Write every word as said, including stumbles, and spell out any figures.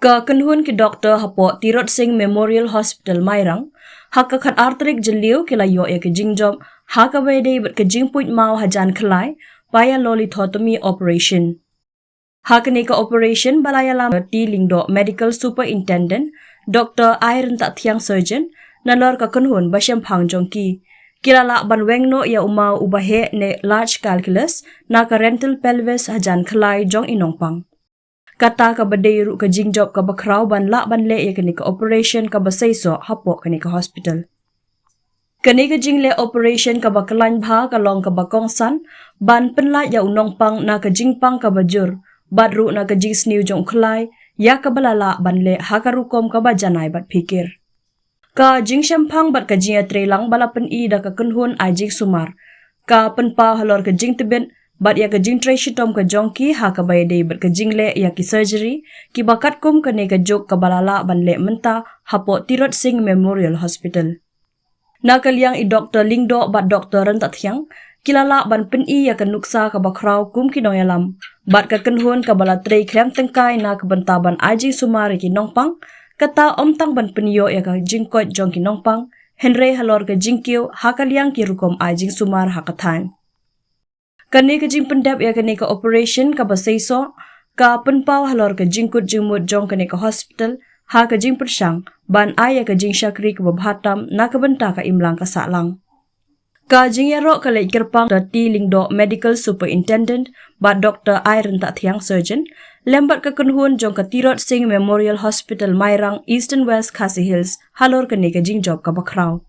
Ka kynhun ki doktor hapoh Tirot Sing Memorial Hospital Mairang, ha ka khatar tarik Jylliew ki la ïoh ïa ka jingjop ha kaba ïadei bad ka jingpuit maw hajan khlai ba ïa lolithotomy operation. Ha kane ka operation ba la ïalam T Lyngdoh, Medical Superintendent, Dr Ai Ryntathiang, Surgeon, nalor ka kynhun ba shemphang jong ki, ki la lah ban weng noh ïa u maw uba heh ne large calculus na ka rental pelvis hajan khlai jong i nongpang. Kata kaba dei ruh ka jingjop kaba khraw ban lah ban leh ïa kane ka operation kaba seisoh hapoh kane ka hospital. Kane ka jingleh operation kaba khlaiñ bha ka long kaba kongsan ban pynlait ïa u nongpang na ka jingpang kaba jur bad ruh na ka jingsniew jong u khlai, ïa kaba la lah ban leh ha ka rukom kaba janai bad phikir. Ka jingshemphang bad ka jingïatreilang ba la pyni da ka kynhun ai jingsumar ka pynpaw halor ka jingtbit bad ïa ka jingtrei shitom ka jong ki ha kaba ïadei bad ka jingleh ïa ki surgery kiba katkum kane ka juk kaba la lah ban leh mynta hapoh Tirot Sing Memorial Hospital. Na ka liang i Dr Lyngdoh bad Dr Ryntathiang ki la lah ban pyni ïa ka nuksa kaba khraw kum ki nongïalam bad ka kynhun kaba la trei khlem tyngkai na ka bynta ban ai jingsumar ïa ki nongpang, kata ym tang ban pynïoh ïa ka jingkoit jong ki nongpang, hynrei halor ka jingkiew ha ka liang ki rukom ai jingsumar ha ka thaiñ. Kane ka jingpyndep ïa kane ka operation kaba seisoh ka pynpaw halor ka jingkut jingmut jong kane ka hospital ha ka jingpyrshang ban ai ïa ka jingshakri kaba bha tam na ka bynta ka imlang ka sahlang. Ka jingïaroh ka leit kyrpang da T Lyngdoh, Medical Superintendent, bad Dr Ai Ryntathiang, Surgeon, lem bad ka kynhun jong ka Tirot Sing Memorial Hospital Mairang, Eastern West Khasi Hills, halor kane ka jingjop kaba khraw.